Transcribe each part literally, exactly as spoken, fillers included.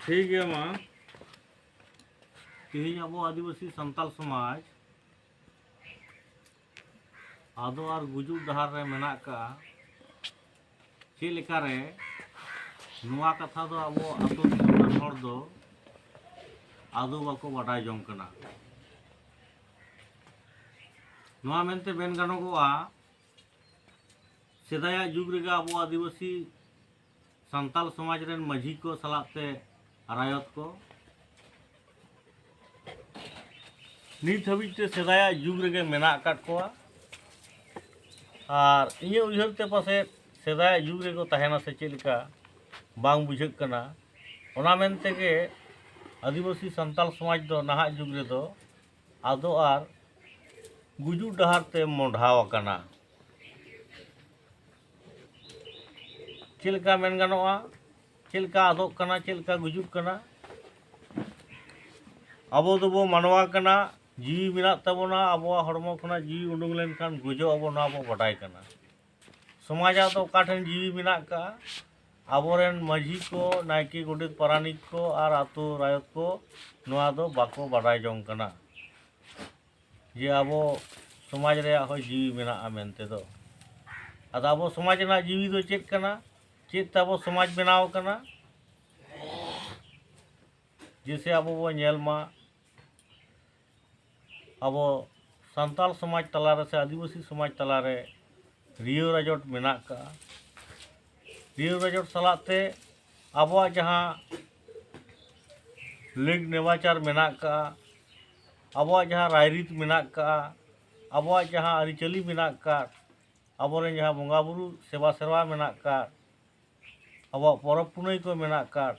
ᱴᱷᱤᱠ ᱜᱮᱭᱟ ᱢᱟ᱾ ᱛᱮᱦᱮᱧ ᱟᱵᱚ ᱟᱹᱫᱤᱵᱟᱹᱥᱤ ᱥᱟᱱᱛᱟᱞ ᱥᱚᱢᱟᱡᱽ ᱟᱫᱚ ᱟᱨ ᱜᱩᱡᱩᱜ ᱰᱟᱦᱟᱨ ᱨᱮ ᱢᱮᱱᱟᱜ ᱟᱠᱟᱫᱼᱟ᱾ ᱪᱮᱫ ᱞᱮᱠᱟᱨᱮ, ᱱᱚᱣᱟ ᱠᱟᱛᱷᱟ ᱫᱚ ᱟᱵᱚ ᱟᱹᱛᱩ ᱫᱤᱥᱚᱢ ᱨᱮᱱ ᱦᱚᱲ ᱫᱚ ᱟᱫᱚ ᱵᱟᱠᱚ ᱵᱟᱰᱟᱭ ᱡᱚᱝ ᱠᱟᱱᱟ᱾ ᱱᱚᱣᱟ ᱢᱮᱱᱛᱮ ᱢᱮᱱ ᱜᱟᱱᱚᱜᱚᱜᱼᱟ, ᱥᱮᱫᱟᱭᱟᱜ ᱡᱩᱜᱽ ᱨᱮᱜᱮ ᱟᱵᱚ ᱟᱹᱫᱤᱵᱟᱹᱥᱤ ᱥᱟᱱᱛᱟᱞ ᱥᱚᱢᱟᱡᱽ ᱨᱮᱱ ᱢᱟᱹᱡᱷᱤ ᱠᱚ ᱥᱟᱞᱟᱜ ᱛᱮ ᱨᱟᱭᱚᱛ ᱠᱚ ᱱᱤᱛ ᱦᱟᱹᱵᱤᱡ ᱛᱮ ᱥᱮᱫᱟᱭᱟᱜ ᱡᱩᱜᱽ ᱨᱮᱜᱮ ᱢᱮᱱᱟᱜ ᱟᱠᱟᱫ ᱠᱚᱣᱟ᱾ ᱟᱨ ᱤᱧᱟᱹᱜ ᱩᱭᱦᱟᱹᱨ ᱛᱮ ᱯᱟᱥᱮᱡ ᱥᱮᱫᱟᱭᱟᱜ ᱡᱩᱜᱽ ᱨᱮᱠᱚ ᱛᱟᱦᱮᱱᱟ ᱥᱮ ᱪᱮᱫ ᱞᱮᱠᱟ, ᱵᱟᱝ ᱵᱩᱡᱷᱟᱹᱜ ᱠᱟᱱᱟ᱾ ᱚᱱᱟ ᱢᱮᱱ ᱛᱮᱜᱮ ᱟᱹᱫᱤᱵᱟᱹᱥᱤ ᱥᱟᱱᱛᱟᱞ ᱥᱚᱢᱟᱡᱽ ᱫᱚ ᱱᱟᱦᱟᱜ ᱡᱩᱜᱽ ᱨᱮᱫᱚ ᱟᱫᱚ ᱟᱨ ᱜᱩᱡᱩᱜ ᱰᱟᱦᱟᱨ ᱛᱮ ᱢᱚᱸᱰᱷᱟᱣ ᱟᱠᱟᱱᱟ᱾ ᱪᱮᱫ ᱞᱮᱠᱟ ᱢᱮᱱ ᱜᱟᱱᱚᱜᱼᱟ, ᱪᱮᱫ ᱞᱮᱠᱟ ᱟᱫᱚᱜ ᱠᱟᱱᱟ, ᱪᱮᱫ ᱞᱮᱠᱟ ᱜᱩᱡᱩᱜ ᱠᱟᱱᱟ? ᱟᱵᱚ ᱫᱚᱵᱚ ᱢᱟᱱᱣᱟ ᱠᱟᱱᱟ, ᱡᱤᱣᱤ ᱢᱮᱱᱟᱜ ᱛᱟᱵᱚᱱᱟ, ᱟᱵᱚᱣᱟᱜ ᱦᱚᱲᱢᱚ ᱠᱷᱚᱱᱟᱜ ᱡᱤᱣᱤ ᱩᱰᱩᱝ ᱞᱮᱱᱠᱷᱟᱱ ᱜᱩᱡᱩᱜ ᱟᱵᱚ, ᱱᱚᱣᱟ ᱵᱚ ᱵᱟᱰᱟᱭ ᱠᱟᱱᱟ᱾ ᱥᱚᱢᱟᱡᱟᱜ ᱫᱚ ᱚᱠᱟ ᱴᱷᱮᱱ ᱡᱤᱣᱤ ᱢᱮᱱᱟᱜ ᱠᱟᱜᱼᱟ? ᱟᱵᱚᱨᱮᱱ ᱢᱟᱹᱡᱷᱤ ᱠᱚ, ᱱᱟᱭᱠᱮ, ᱜᱚᱰᱮᱛ, ᱯᱟᱨᱟᱱᱤᱠ ᱠᱚ ᱟᱨ ᱟᱹᱛᱩ ᱨᱟᱭᱚᱛ ᱠᱚ ᱱᱚᱣᱟ ᱫᱚ ᱵᱟᱠᱚ ᱵᱟᱰᱟᱭ ᱡᱚᱝ ᱠᱟᱱᱟ᱾ ᱡᱮ ᱟᱵᱚ ᱥᱚᱢᱟᱡᱽ ᱨᱮᱭᱟᱜ ᱦᱚᱸ ᱡᱤᱣᱤ ᱢᱮᱱᱟᱜᱼᱟ ᱢᱮᱱᱛᱮ ᱫᱚ᱾ ᱟᱫᱚ ᱟᱵᱚ ᱥᱚᱢᱟᱡᱽ ᱨᱮᱱᱟᱜ ᱡᱤᱣᱤ ᱫᱚ ᱪᱮᱫ ᱠᱟᱱᱟ? ᱪᱮᱫ ᱛᱮ ᱟᱵᱚ ᱥᱚᱢᱟᱡᱽ ᱵᱮᱱᱟᱣ ᱟᱠᱟᱱᱟ? ᱡᱮᱭᱥᱮ ᱟᱵᱚ ᱵᱚ ᱧᱮᱞ ᱢᱟ, ᱟᱵᱚ ᱥᱟᱱᱛᱟᱲ ᱥᱚᱢᱟᱡᱽ ᱛᱟᱞᱟᱨᱮ ᱥᱮ ᱟᱹᱫᱤᱵᱟᱹᱥᱤ ᱥᱚᱢᱟᱡᱽ ᱛᱟᱞᱟᱨᱮ ᱨᱤᱭᱟᱹᱣ ᱨᱟᱡᱚᱴ ᱢᱮᱱᱟᱜ ᱟᱠᱟᱫᱼᱟ᱾ ᱨᱤᱭᱟᱹᱣ ᱨᱟᱡᱚᱴ ᱥᱟᱞᱟᱜ ᱛᱮ ᱟᱵᱚᱣᱟᱜ ᱡᱟᱦᱟᱸ ᱞᱮᱠ ᱱᱮᱢᱟᱪᱟᱨ ᱢᱮᱱᱟᱜ ᱟᱠᱟᱫᱼᱟ, ᱟᱵᱚᱣᱟᱜ ᱡᱟᱦᱟᱸ ᱨᱟᱭᱨᱤᱛ ᱢᱮᱱᱟᱜ ᱟᱠᱟᱫᱼᱟ, ᱟᱵᱚᱣᱟᱜ ᱡᱟᱦᱟᱸ ᱟᱹᱨᱤᱪᱟᱹᱞᱤ ᱢᱮᱱᱟᱜ ᱟᱠᱟᱫ, ᱟᱵᱚᱨᱮᱱ ᱡᱟᱦᱟᱸ ᱵᱚᱸᱜᱟᱼᱵᱩᱨᱩ ᱥᱮᱵᱟ ᱥᱮᱨᱣᱟ ᱢᱮᱱᱟᱜ ᱟᱠᱟᱫ, ᱟᱵᱚᱣᱟᱜ ᱯᱚᱨᱚᱵᱽ ᱯᱩᱱᱟᱹᱭ ᱠᱚ ᱢᱮᱱᱟᱜ ᱟᱠᱟᱫ,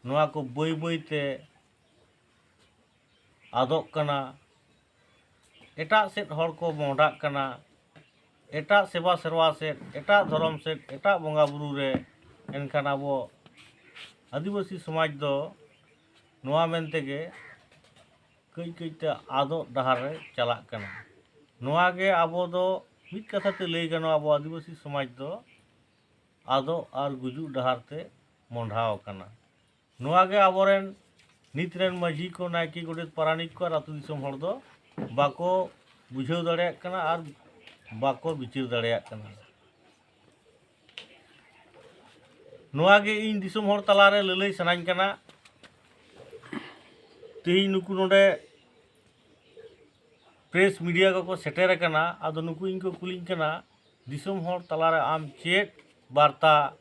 ᱱᱚᱣᱟ ᱠᱚ ᱵᱟᱹᱭ ᱵᱟᱹᱭ ᱛᱮ ᱟᱫᱚᱜ ᱠᱟᱱᱟ᱾ ᱮᱴᱟᱜ ᱥᱮᱫ ᱦᱚᱲ ᱠᱚ ᱢᱚᱦᱰᱟᱜ ᱠᱟᱱᱟ, ᱮᱴᱟᱜ ᱥᱮᱵᱟ ᱥᱮᱨᱣᱟ ᱥᱮᱫ, ᱮᱴᱟᱜ ᱫᱷᱚᱨᱚᱢ ᱥᱮᱫ, ᱮᱴᱟᱜ ᱵᱚᱸᱜᱟ ᱵᱩᱨᱩ ᱨᱮ᱾ ᱮᱱᱠᱷᱟᱱ ᱟᱵᱚ ᱟᱹᱫᱤᱵᱟᱹᱥᱤ ᱥᱚᱢᱟᱡᱽ ᱫᱚ ᱱᱚᱣᱟ ᱢᱮᱱ ᱛᱮᱜᱮ ᱠᱟᱹᱡ ᱠᱟᱹᱡ ᱛᱮ ᱟᱫᱚᱜ ᱰᱟᱦᱟᱨ ᱨᱮ ᱪᱟᱞᱟᱜ ᱠᱟᱱᱟ᱾ ᱱᱚᱣᱟ ᱜᱮ ᱟᱵᱚ ᱫᱚ ᱢᱤᱫ ᱠᱟᱛᱷᱟ ᱛᱮ ᱞᱟᱹᱭ ᱜᱟᱱᱚᱜᱼᱟ, ᱟᱵᱚ ᱟᱹᱫᱤᱵᱟᱹᱥᱤ ᱥᱚᱢᱟᱡᱽ ᱫᱚ ᱟᱫᱚᱜ ᱟᱨ ᱜᱩᱡᱩᱜ ᱰᱟᱦᱟᱨ ᱛᱮ ᱢᱚᱦᱰᱟᱣ ᱟᱠᱟᱱᱟ᱾ ᱱᱚᱣᱟ ᱜᱮ ᱟᱵᱚᱨᱮᱱ ᱱᱤᱛ ᱨᱮᱱ ᱢᱟᱹᱡᱷᱤ ᱠᱚ, ᱱᱟᱭᱠᱮ, ᱜᱚᱰᱮᱛ, ᱯᱟᱨᱟᱱᱤᱠ ᱠᱚ ᱟᱨ ᱟᱹᱛᱩ ᱫᱤᱥᱚᱢ ᱦᱚᱲ ᱫᱚ ᱵᱟᱠᱚ ᱵᱩᱡᱷᱟᱹᱣ ᱫᱟᱲᱮᱭᱟᱜ ᱠᱟᱱᱟ ᱟᱨ ᱵᱟᱠᱚ ᱵᱤᱪᱟᱹᱨ ᱫᱟᱲᱮᱭᱟᱜ ᱠᱟᱱᱟ᱾ ᱱᱚᱣᱟ ᱜᱮ ᱤᱧ ᱫᱤᱥᱚᱢ ᱦᱚᱲ ᱛᱟᱞᱟᱨᱮ ᱞᱟᱹᱞᱟᱹᱭ ᱥᱟᱱᱟᱧ ᱠᱟᱱᱟ᱾ ᱛᱮᱦᱮᱧ ᱱᱩᱠᱩ ᱱᱚᱰᱮ ᱯᱨᱮᱥ ᱢᱤᱰᱤᱭᱟ ᱠᱚᱠᱚ ᱥᱮᱴᱮᱨ ᱟᱠᱟᱱᱟ, ᱟᱫᱚ ᱱᱩᱠᱩ ᱤᱧ ᱠᱚ ᱠᱩᱞᱤᱧ ᱠᱟᱱᱟ, ᱫᱤᱥᱚᱢ ᱦᱚᱲ ᱛᱟᱞᱟᱨᱮ ᱟᱢ ᱪᱮᱫ ᱵᱟᱨᱛᱟ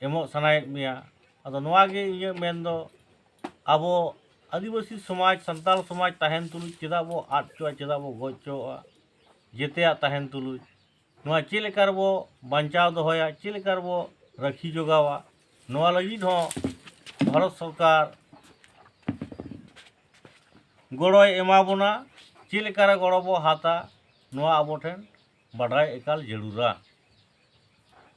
ᱮᱢᱚᱜ ᱥᱟᱱᱟᱭᱮᱫ ᱢᱮᱭᱟ? ᱟᱫᱚ ᱱᱚᱣᱟ ᱜᱮ ᱤᱧᱟᱹᱜ ᱢᱮᱱ ᱫᱚ, ᱟᱵᱚ ᱟᱹᱫᱤᱵᱟᱹᱥᱤ ᱥᱚᱢᱟᱡᱽ, ᱥᱟᱱᱛᱟᱲ ᱥᱚᱢᱟᱡᱽ ᱛᱟᱦᱮᱱ ᱛᱩᱞᱩᱡ ᱪᱮᱫᱟᱜ ᱵᱚ ᱟᱫ ᱦᱚᱪᱚᱣᱟᱜᱼᱟ, ᱪᱮᱫᱟᱜ ᱵᱚ ᱜᱚᱡ ᱦᱚᱪᱚᱣᱟᱜᱼᱟ? ᱡᱮᱛᱮᱭᱟᱜ ᱛᱟᱦᱮᱱ ᱛᱩᱞᱩᱡ ᱱᱚᱣᱟ ᱪᱮᱫ ᱞᱮᱠᱟ ᱨᱮᱵᱚ ᱵᱟᱧᱪᱟᱣ ᱫᱚᱦᱚᱭᱟ, ᱪᱮᱫ ᱞᱮᱠᱟ ᱨᱮᱵᱚ ᱨᱟᱹᱠᱷᱤ ᱡᱚᱜᱟᱣᱟ, ᱱᱚᱣᱟ ᱞᱟᱹᱜᱤᱫ ᱦᱚᱸ ᱵᱷᱟᱨᱚᱛ ᱥᱚᱨᱠᱟᱨ ᱜᱚᱲᱚᱭ ᱮᱢᱟ ᱵᱚᱱᱟ᱾ ᱪᱮᱫ ᱞᱮᱠᱟ ᱨᱮ ᱜᱚᱲᱚ ᱵᱚ ᱦᱟᱛᱟ, ᱱᱚᱣᱟ ᱟᱵᱚ ᱴᱷᱮᱱ ᱵᱟᱰᱟᱭ ᱮᱠᱟᱞ ᱡᱟᱹᱨᱩᱲᱟ᱾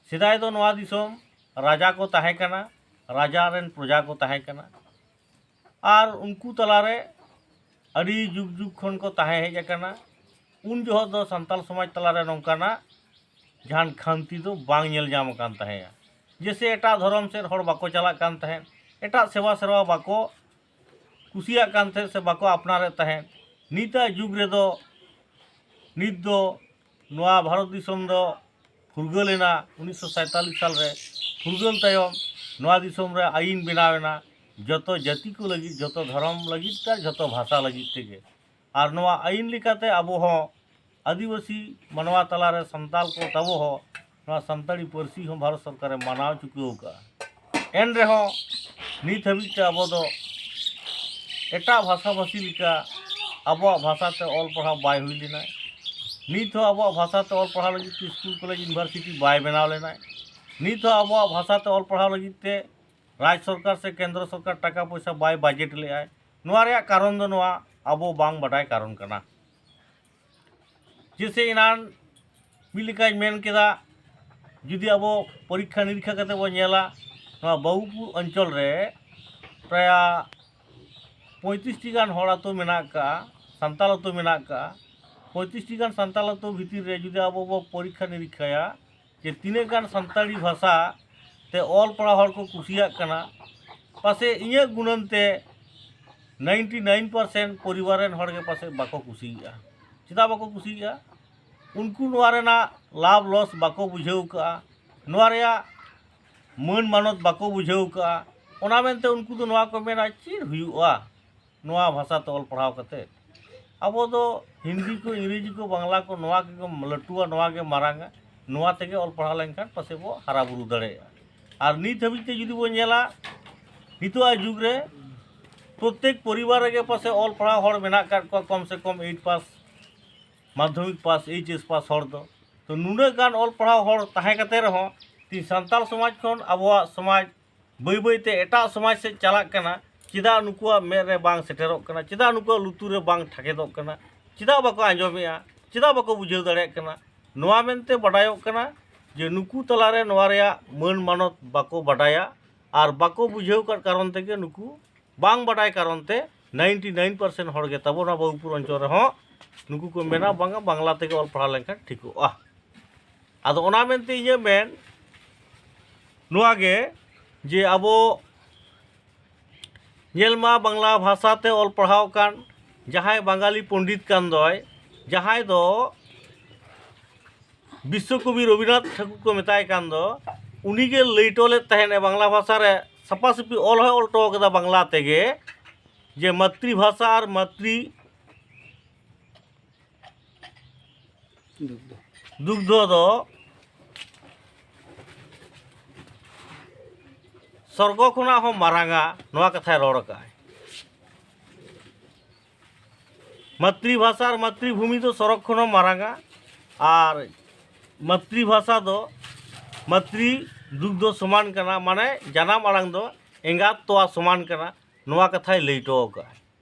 ᱥᱮᱫᱟᱭ ᱫᱚ ᱱᱚᱣᱟ ᱫᱤᱥᱚᱢ ᱨᱟᱡᱟ ᱠᱚ ᱛᱟᱦᱮᱸ ᱠᱟᱱᱟ, ᱨᱟᱡᱟ ᱨᱮᱱ ᱯᱨᱚᱡᱟ ᱠᱚ ᱛᱟᱦᱮᱸ ᱠᱟᱱᱟ, ᱟᱨ ᱩᱱᱠᱩ ᱛᱟᱞᱟᱨᱮ ᱟᱹᱰᱤ ᱡᱩᱜᱽ ᱡᱩᱜᱽ ᱠᱷᱚᱱ ᱠᱚ ᱛᱟᱦᱮᱸ ᱦᱮᱡ ᱟᱠᱟᱱᱟ᱾ ᱩᱱ ᱡᱚᱦᱚᱜ ᱫᱚ ᱥᱟᱱᱛᱟᱲ ᱥᱚᱢᱟᱡᱽ ᱛᱟᱞᱟᱨᱮ ᱱᱚᱝᱠᱟᱱᱟᱜ ᱡᱟᱦᱟᱱ ᱠᱷᱟᱢᱛᱤ ᱫᱚ ᱵᱟᱝ ᱧᱮᱞ ᱧᱟᱢ ᱟᱠᱟᱱ ᱛᱟᱦᱮᱸᱜᱼᱟ᱾ ᱡᱮᱥᱮ ᱮᱴᱟᱜ ᱫᱷᱚᱨᱚᱢ ᱥᱮᱫ ᱦᱚᱲ ᱵᱟᱠᱚ ᱪᱟᱞᱟᱜ ᱠᱟᱱ ᱛᱟᱦᱮᱸᱫ, ᱮᱴᱟᱜ ᱥᱮᱵᱟ ᱥᱮᱨᱣᱟ ᱵᱟᱠᱚ ᱠᱩᱥᱤᱭᱟᱜ ᱠᱟᱱ ᱛᱟᱦᱮᱸᱫ ᱥᱮ ᱵᱟᱠᱚ ᱟᱯᱱᱟᱨᱮᱫ ᱛᱟᱦᱮᱸᱫ᱾ ᱱᱤᱛᱟᱜ ᱡᱩᱜᱽ ᱨᱮᱫᱚ, ᱱᱤᱛ ᱫᱚ ᱱᱚᱣᱟ ᱵᱷᱟᱨᱚᱛ ᱫᱤᱥᱚᱢ ᱫᱚ ᱯᱷᱩᱨᱜᱟᱹᱞ ᱮᱱᱟ ᱩᱱᱤᱥᱥᱚ ᱥᱟᱭᱛᱟᱞᱤᱥ ᱥᱟᱞ ᱨᱮ᱾ ᱯᱷᱩᱨᱜᱟᱹᱞ ᱛᱟᱭᱚᱢ ᱱᱚᱣᱟ ᱫᱤᱥᱚᱢ ᱨᱮ ᱟᱹᱭᱤᱱ ᱵᱮᱱᱟᱣ ᱮᱱᱟ, ᱡᱚᱛᱚ ᱡᱟᱹᱛᱤ ᱠᱚ ᱞᱟᱹᱜᱤᱫ, ᱡᱚᱛᱚ ᱫᱷᱚᱨᱚᱢ ᱞᱟᱹᱜᱤᱫ ᱛᱮ ᱟᱨ ᱡᱚᱛᱚ ᱵᱷᱟᱥᱟ ᱞᱟᱹᱜᱤᱫ ᱛᱮᱜᱮ᱾ ᱟᱨ ᱱᱚᱣᱟ ᱟᱹᱭᱤᱱ ᱞᱮᱠᱟᱛᱮ ᱟᱵᱚ ᱦᱚᱸ ᱟᱹᱫᱤᱵᱟᱹᱥᱤ ᱢᱟᱱᱣᱟ ᱛᱟᱞᱟᱨᱮ ᱥᱟᱱᱛᱟᱲ ᱠᱚ ᱛᱟᱵᱚ ᱦᱚᱸ ᱱᱚᱣᱟ ᱥᱟᱱᱛᱟᱲᱤ ᱯᱟᱹᱨᱥᱤ ᱦᱚᱸ ᱵᱷᱟᱨᱚᱛ ᱥᱚᱨᱠᱟᱨᱮ ᱢᱟᱱᱟᱣ ᱪᱩᱠᱟᱹᱣ ᱟᱠᱟᱫᱼᱟ᱾ ᱮᱱ ᱨᱮᱦᱚᱸ ᱱᱤᱛ ᱦᱟᱹᱵᱤᱡ ᱛᱮ ᱟᱵᱚ ᱫᱚ ᱮᱴᱟᱜ ᱵᱷᱟᱥᱟᱵᱷᱟᱥᱤ ᱞᱮᱠᱟ ᱟᱵᱚᱣᱟᱜ ᱵᱷᱟᱥᱟ ᱛᱮ ᱚᱞ ᱯᱟᱲᱦᱟᱣ ᱵᱟᱭ ᱦᱩᱭ ᱞᱮᱱᱟ᱾ ᱱᱤᱛ ᱦᱚᱸ ᱟᱵᱚᱣᱟᱜ ᱵᱷᱟᱥᱟ ᱛᱮ ᱚᱞ ᱯᱟᱲᱦᱟᱣ ᱞᱟᱹᱜᱤᱫ ᱛᱮ ᱥᱠᱩᱞ, ᱠᱚᱞᱮᱡᱽ, ᱤᱭᱩᱱᱤᱵᱷᱟᱨᱥᱤᱴᱤ ᱵᱟᱭ ᱵᱮᱱᱟᱣ ᱞᱮᱱᱟ᱾ ᱱᱤᱛ ᱦᱚᱸ ᱟᱵᱚᱣᱟᱜ ᱵᱷᱟᱥᱟ ᱛᱮ ᱚᱞ ᱯᱟᱲᱦᱟᱣ ᱞᱟᱹᱜᱤᱫ ᱛᱮ ᱨᱟᱡᱽ ᱥᱚᱨᱠᱟᱨ ᱥᱮ ᱠᱮᱱᱫᱨᱚ ᱥᱚᱨᱠᱟᱨ ᱴᱟᱠᱟ ᱯᱚᱭᱥᱟ ᱵᱟᱭ ᱵᱟᱡᱮᱴ ᱞᱮᱫᱼᱟᱭ᱾ ᱱᱚᱣᱟ ᱨᱮᱭᱟᱜ ᱠᱟᱨᱚᱱ ᱫᱚ ᱱᱚᱣᱟ ᱟᱵᱚ ᱵᱟᱝ ᱵᱟᱰᱟᱭ ᱠᱟᱨᱚᱱ ᱠᱟᱱᱟ᱾ ᱡᱮᱥᱮ ᱮᱱᱟᱱ ᱢᱤᱫ ᱞᱮᱠᱟᱧ ᱢᱮᱱ ᱠᱮᱫᱟ, ᱡᱩᱫᱤ ᱟᱵᱚ ᱯᱚᱨᱤᱠᱠᱷᱟ ᱱᱤᱨᱤᱠᱠᱷᱟ ᱠᱟᱛᱮ ᱵᱚᱱ ᱧᱮᱞᱟ, ᱱᱚᱣᱟ ᱵᱟᱵᱩᱯᱩᱨ ᱚᱧᱪᱚᱞ ᱨᱮ ᱯᱨᱟᱭ ᱯᱚᱸᱭᱛᱨᱤᱥ ᱴᱤ ᱜᱟᱱ ᱦᱚᱲ ᱟᱹᱛᱩ ᱢᱮᱱᱟᱜ ᱟᱠᱟᱫᱼᱟ, ᱥᱟᱱᱛᱟᱲ ᱟᱹᱛᱩ ᱢᱮᱱᱟᱜ ᱟᱠᱟᱫᱼᱟ᱾ ᱯᱚᱸᱭᱛᱨᱤᱥ ᱴᱤ ᱜᱟᱱ ᱥᱟᱱᱛᱟᱲ ᱟᱹᱛᱩ ᱵᱷᱤᱛᱤᱨ ᱨᱮ ᱡᱩᱫᱤ ᱟᱵᱚ ᱵᱚ ᱯᱚᱨᱤᱠᱠᱷᱟ ᱱᱤᱨᱤᱠᱠᱷᱟᱭᱟ ᱡᱮ ᱛᱤᱱᱟᱹᱜ ᱜᱟᱱ ᱥᱟᱱᱛᱟᱲᱤ ᱵᱷᱟᱥᱟ ᱛᱮ ᱚᱞ ᱯᱟᱲᱦᱟᱣ ᱦᱚᱲ ᱠᱚ ᱠᱩᱥᱤᱭᱟᱜ ᱠᱟᱱᱟ, ᱯᱟᱥᱮᱡ ᱤᱧᱟᱹᱜ ᱜᱩᱱᱟᱹᱱ ᱛᱮ ninety nine percent ᱯᱚᱨᱤᱵᱟᱨ ᱨᱮᱱ ᱦᱚᱲ ᱜᱮ ᱯᱟᱥᱮᱡ ᱵᱟᱠᱚ ᱠᱩᱥᱤᱭᱟᱜᱼᱟ᱾ ᱪᱮᱫᱟᱜ ᱵᱟᱠᱚ ᱠᱩᱥᱤᱭᱟᱜᱼᱟ? ᱩᱱᱠᱩ ᱱᱚᱣᱟ ᱨᱮᱱᱟᱜ ᱞᱟᱵᱷ ᱞᱚᱥ ᱵᱟᱠᱚ ᱵᱩᱡᱷᱟᱹᱣ ᱠᱟᱜᱼᱟ, ᱱᱚᱣᱟ ᱨᱮᱭᱟᱜ ᱢᱟᱹᱱ ᱢᱟᱱᱚᱛ ᱵᱟᱠᱚ ᱵᱩᱡᱷᱟᱹᱣ ᱠᱟᱜᱼᱟ᱾ ᱚᱱᱟ ᱢᱮᱱᱛᱮ ᱩᱱᱠᱩ ᱫᱚ ᱱᱚᱣᱟ ᱠᱚ ᱢᱮᱱᱟ, "ᱪᱮᱫ ᱦᱩᱭᱩᱜᱼᱟ ᱱᱚᱣᱟ ᱵᱷᱟᱥᱟ ᱛᱮ ᱚᱞ ᱯᱟᱲᱦᱟᱣ ᱠᱟᱛᱮ? ᱟᱵᱚ ᱫᱚ ᱦᱤᱱᱫᱤ ᱠᱚ, ᱤᱝᱨᱮᱡᱤ ᱠᱚ, ᱵᱟᱝᱞᱟ ᱠᱚ, ᱱᱚᱣᱟ ᱜᱮ ᱞᱟᱹᱴᱩᱣᱟ, ᱱᱚᱣᱟ ᱜᱮ ᱢᱟᱨᱟᱝᱟ, ᱱᱚᱣᱟ ᱛᱮᱜᱮ ᱚᱞ ᱯᱟᱲᱦᱟᱣ ᱞᱮᱱᱠᱷᱟᱱ ᱯᱟᱥᱮᱡ ᱵᱚ ᱦᱟᱨᱟ ᱵᱩᱨᱩ ᱫᱟᱲᱮᱭᱟᱜᱼᱟ᱾" ᱟᱨ ᱱᱤᱛ ᱦᱟᱹᱵᱤᱡ ᱛᱮ ᱡᱩᱫᱤ ᱵᱚᱱ ᱧᱮᱞᱟ, ᱱᱤᱛᱚᱜᱟᱜ ᱡᱩᱜᱽ ᱨᱮ ᱯᱨᱚᱛᱮᱠ ᱯᱚᱨᱤᱵᱟᱨ ᱨᱮᱜᱮ ᱯᱟᱥᱮᱡ ᱚᱞ ᱯᱟᱲᱦᱟᱣ ᱦᱚᱲ ᱢᱮᱱᱟᱜ ᱟᱠᱟᱫ ᱠᱚᱣᱟ, ᱠᱚᱢ ᱥᱮ ᱠᱚᱢ eight pass, ᱢᱟᱫᱽᱫᱷᱚᱢᱤᱠ ᱯᱟᱥ, H S pass ᱦᱚᱲ ᱫᱚ᱾ ᱛᱚ ᱱᱩᱱᱟᱹᱜ ᱜᱟᱱ ᱚᱞ ᱯᱟᱲᱦᱟᱣ ᱦᱚᱲ ᱛᱟᱦᱮᱸ ᱠᱟᱛᱮ ᱨᱮᱦᱚᱸ ᱛᱮᱦᱮᱧ ᱥᱟᱱᱛᱟᱲ ᱥᱚᱢᱟᱡᱽ ᱠᱷᱚᱱ ᱟᱵᱚᱣᱟᱜ ᱥᱚᱢᱟᱡᱽ ᱵᱟᱹᱭ ᱵᱟᱹᱭ ᱛᱮ ᱮᱴᱟᱜ ᱥᱚᱢᱟᱡᱽ ᱥᱮᱫ ᱪᱟᱞᱟᱜ ᱠᱟᱱᱟ᱾ ᱪᱮᱫᱟᱜ ᱱᱩᱠᱩᱣᱟᱜ ᱢᱮᱫ ᱨᱮ ᱵᱟᱝ ᱥᱮᱴᱮᱨᱚᱜ ᱠᱟᱱᱟ? ᱪᱮᱫᱟᱜ ᱱᱩᱠᱩᱣᱟᱜ ᱞᱩᱛᱩᱨ ᱨᱮ ᱵᱟᱝ ᱴᱷᱟᱠᱮᱫᱚᱜ ᱠᱟᱱᱟ? ᱪᱮᱫᱟᱜ ᱵᱟᱠᱚ ᱟᱸᱡᱚᱢᱮᱜᱼᱟ? ᱪᱮᱫᱟᱜ ᱵᱟᱠᱚ ᱵᱩᱡᱷᱟᱹᱣ ᱫᱟᱲᱮᱭᱟᱜ ᱠᱟᱱᱟ? ᱱᱚᱣᱟ ᱢᱮᱱᱛᱮ ᱵᱟᱰᱟᱭᱚᱜ ᱠᱟᱱᱟ ᱡᱮ ᱱᱩᱠᱩ ᱛᱟᱞᱟᱨᱮ ᱱᱚᱣᱟ ᱨᱮᱭᱟᱜ ᱢᱟᱹᱱ ᱢᱟᱱᱚᱛ ᱵᱟᱠᱚ ᱵᱟᱰᱟᱭᱟ ᱟᱨ ᱵᱟᱠᱚ ᱵᱩᱡᱷᱟᱹᱣ ᱠᱟᱫ ᱠᱟᱨᱚᱱ ᱛᱮᱜᱮ ᱱᱩᱠᱩ ᱵᱟᱝ ᱵᱟᱰᱟᱭ ᱠᱟᱨᱚᱱ ᱛᱮ ninety nine percent ᱦᱚᱲ ᱜᱮ ᱛᱟᱵᱚ ᱱᱚᱣᱟ ᱵᱟᱵᱩᱯᱩᱨ ᱚᱧᱪᱚᱞ ᱨᱮᱦᱚᱸ ᱱᱩᱠᱩ ᱠᱚ ᱢᱮᱱᱟ, "ᱵᱟᱝᱟ, ᱵᱟᱝᱞᱟ ᱛᱮᱜᱮ ᱚᱞ ᱯᱟᱲᱦᱟᱣ ᱞᱮᱱᱠᱷᱟᱱ ᱴᱷᱤᱠᱚᱜᱼᱟ᱾" ᱟᱫᱚ ᱚᱱᱟ ᱢᱮᱱᱛᱮ ᱤᱧᱟᱹᱜ ᱢᱮᱱ ᱱᱚᱣᱟ ᱜᱮ ᱡᱮ ᱟᱵᱚ ᱧᱮᱞ ᱢᱟ, ᱵᱟᱝᱞᱟ ᱵᱷᱟᱥᱟ ᱛᱮ ᱚᱞ ᱯᱟᱲᱦᱟᱣ ᱠᱟᱱ ᱡᱟᱦᱟᱸᱭ ᱵᱟᱝᱜᱟᱞᱤ ᱯᱚᱱᱰᱤᱛ ᱠᱟᱱ ᱫᱚᱭ, ᱡᱟᱦᱟᱸᱭ ᱫᱚ ᱵᱤᱥᱥᱚᱠᱚᱵᱤ ᱨᱚᱵᱤᱱᱫᱨᱚᱱᱟᱛᱷ ᱴᱷᱟᱹᱠᱩᱨ ᱠᱚ ᱢᱮᱛᱟᱭ ᱠᱟᱱ ᱫᱚ, ᱩᱱᱤᱜᱮ ᱞᱟᱹᱭ ᱦᱚᱴᱚ ᱞᱮᱫ ᱛᱟᱦᱮᱸᱫ ᱮ ᱵᱟᱝᱞᱟ ᱵᱷᱟᱥᱟ ᱨᱮ ᱥᱟᱯᱷᱟ-ᱥᱟᱹᱯᱷᱤ ᱚᱞ ᱦᱚᱸᱭ ᱚᱞ ᱦᱚᱴᱚ ᱠᱟᱫᱟ ᱵᱟᱝᱞᱟ ᱛᱮᱜᱮ, ᱡᱮ ᱢᱟᱛᱨᱤ ᱵᱷᱟᱥᱟ ᱟᱨ ᱢᱟᱛᱨᱤ ᱫᱩᱜᱽᱫᱷᱚ᱾ ᱫᱩᱜᱽᱫᱷᱚ ᱫᱚ ᱥᱚᱨᱜᱚ ᱠᱷᱚᱱᱟᱜ ᱦᱚᱸ ᱢᱟᱨᱟᱝᱟ, ᱱᱚᱣᱟ ᱠᱟᱛᱷᱟᱭ ᱨᱚᱲ ᱟᱠᱟᱫᱼᱟᱭ᱾ ᱢᱟᱛᱨᱤ ᱵᱷᱟᱥᱟ ᱟᱨ ᱢᱟᱛᱨᱤ ᱵᱷᱩᱢᱤ ᱫᱚ ᱥᱚᱨᱚᱜᱽ ᱠᱷᱚᱱ ᱦᱚᱸ ᱢᱟᱨᱟᱝᱟ, ᱟᱨ ᱢᱟᱛᱨᱤ ᱵᱷᱟᱥᱟ ᱫᱚ ᱢᱟᱛᱨᱤ ᱫᱩᱜᱽᱫᱷᱚ ᱥᱚᱢᱟᱱ ᱠᱟᱱᱟ, ᱢᱟᱱᱮ ᱡᱟᱱᱟᱢ ᱟᱲᱟᱝ ᱫᱚ ᱮᱸᱜᱟᱛ ᱛᱚᱣᱟ ᱥᱚᱢᱟᱱ ᱠᱟᱱᱟ, ᱱᱚᱣᱟ ᱠᱟᱛᱷᱟᱭ ᱞᱟᱹᱭ ᱦᱚᱴᱚ ᱟᱠᱟᱫᱼᱟ᱾